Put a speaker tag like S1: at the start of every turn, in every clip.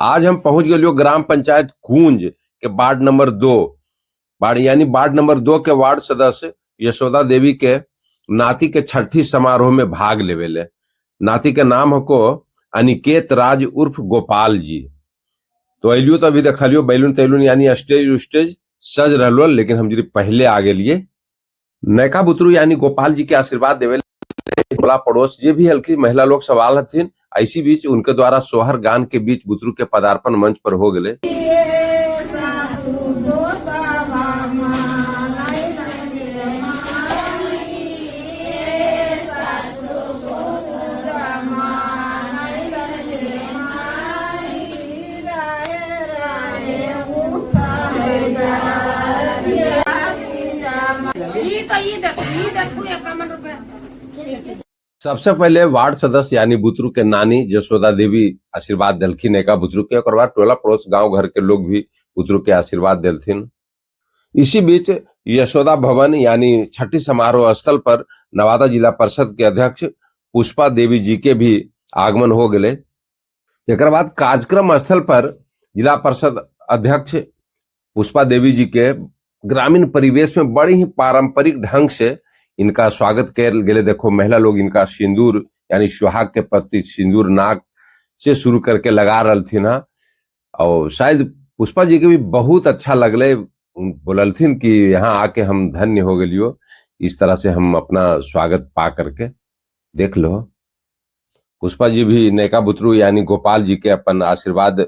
S1: आज हम पहुंच गए ग्राम पंचायत कुंज के वार्ड नंबर 2, वार्ड यानी वार्ड नंबर 2 के वार्ड सदस्य यशोदा देवी के नाती के छठी समारोह में भाग लेवे ले। नाती के नाम हको अनिकेत राज उर्फ गोपाल जी। तो अलियो तो अभी देखलियो बैलून तैलून यानी स्टेज उस्टेज सज रहलो, लेकिन हम जरी पहले आ गेलिए। नयका बुतरू यानी गोपाल जी के आशीर्वाद देवे टोला पड़ोस जे भी हल्की महिला लोग सवाल हथिन। ऐसी बीच उनके द्वारा सोहर गान के बीच बुतरू के पदार्पण मंच पर हो गए। सबसे पहले वार्ड सदस्य यानी बुतरू के नानी यशोदा देवी आशीर्वाद दिलखिन एका बुतरू के, और बाद टोला पड़ोस गांव घर के लोग भी बुतरू के आशीर्वाद दिलथिन। इसी बीच यशोदा भवन यानी छठी समारोह स्थल पर नवादा जिला परिषद के अध्यक्ष पुष्पा देवी जी के भी आगमन हो गए। एक बाद कार्यक्रम स्थल पर जिला परिषद अध्यक्ष पुष्पा देवी जी के ग्रामीण परिवेश में बड़ी ही पारंपरिक ढंग से इनका स्वागत कर गए। देखो महिला लोग इनका सिंदूर यानी सुहाग के प्रति सिंदूर नाक से शुरू करके लगा रही थी ना, और शायद पुष्पा जी के भी बहुत अच्छा लगले। बोललथिन कि यहाँ आके हम धन्य हो गलियो, इस तरह से हम अपना स्वागत पा करके। देख लो पुष्पा जी भी नयका बुतरू यानी गोपाल जी के अपन आशीर्वाद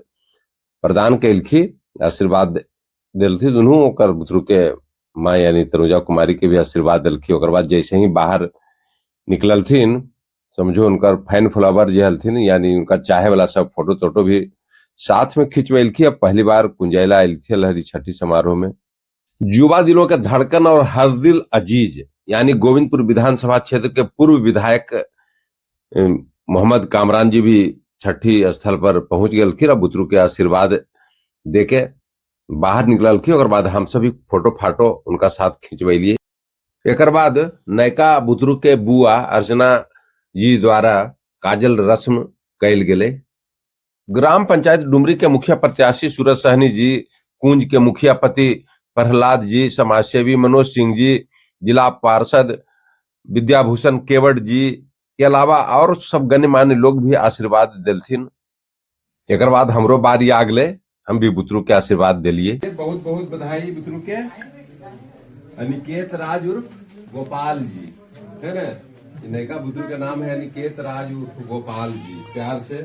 S1: प्रदान कैलखी, आशीर्वाद दिलथी दुनू ओकर बुतरू के माँ यानी तनुजा कुमारी के भी आशीर्वाद दिलखी। ओकर बाद जैसे ही बाहर निकलथिन समझो उनकर फैन फ्लावर जे हलथिन यानी उनका चाहे वाला सब फोटो तोटो भी साथ में खिंचवेलखी। अब पहली बार कुंजैला आयल हरी छठी समारोह में। युवा दिलों के धड़कन और हर दिल अजीज यानी गोविंदपुर विधानसभा क्षेत्र के पूर्व विधायक मोहम्मद कामरान जी भी छठी स्थल पर पहुंच गए और बुतरू के आशीर्वाद देके बाहर निकलखिन। ओकर बाद हम सभी फोटो फाटो उनका साथ खिंचवैलिए। एक बाद नयका बुतरू के बुआ अर्चना जी द्वारा काजल रस्म कैल गेले। ग्राम पंचायत डुमरी के मुखिया प्रत्याशी सूरज सहनी जी, कुंज के मुखिया पति प्रहलाद जी, समाजसेवी मनोज सिंह जी, जिला पार्षद विद्याभूषण केवट जी के अलावा और सब गण्यमान्य लोग भी आशीर्वाद दिलथिन। एक बाद हमरो बारी आ गए, हम भी बुतरू के आशीर्वाद दिलिए। बहुत बहुत बधाई बुतरू के अनिकेत राज उर्फ गोपाल जी, है ना? नयका बुतरू के नाम है अनिकेत राज उर्फ गोपाल जी। प्यार से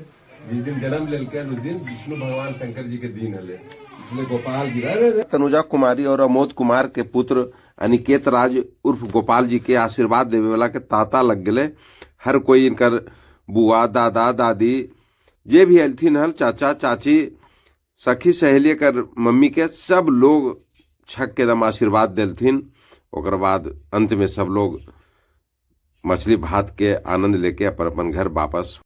S1: जिस दिन जन्म लेलके उस दिन विष्णु भगवान शंकर जी के दिन हले, इसलिए गोपाल जी। अरे तनुजा कुमारी और अमोद कुमार के पुत्र अनिकेत राज उर्फ गोपाल जी के आशीर्वाद देवे वाला के तांता लग गए। हर कोई इनकर बुआ दादा दादी जे भी अलथिन हल, चाचा चाची सखी सहेली कर मम्मी के सब लोग छक के दम आशीर्वाद दिलथिन। ओकर बाद अंत में सब लोग मछली भात के आनंद लेके अपन अपन घर वापस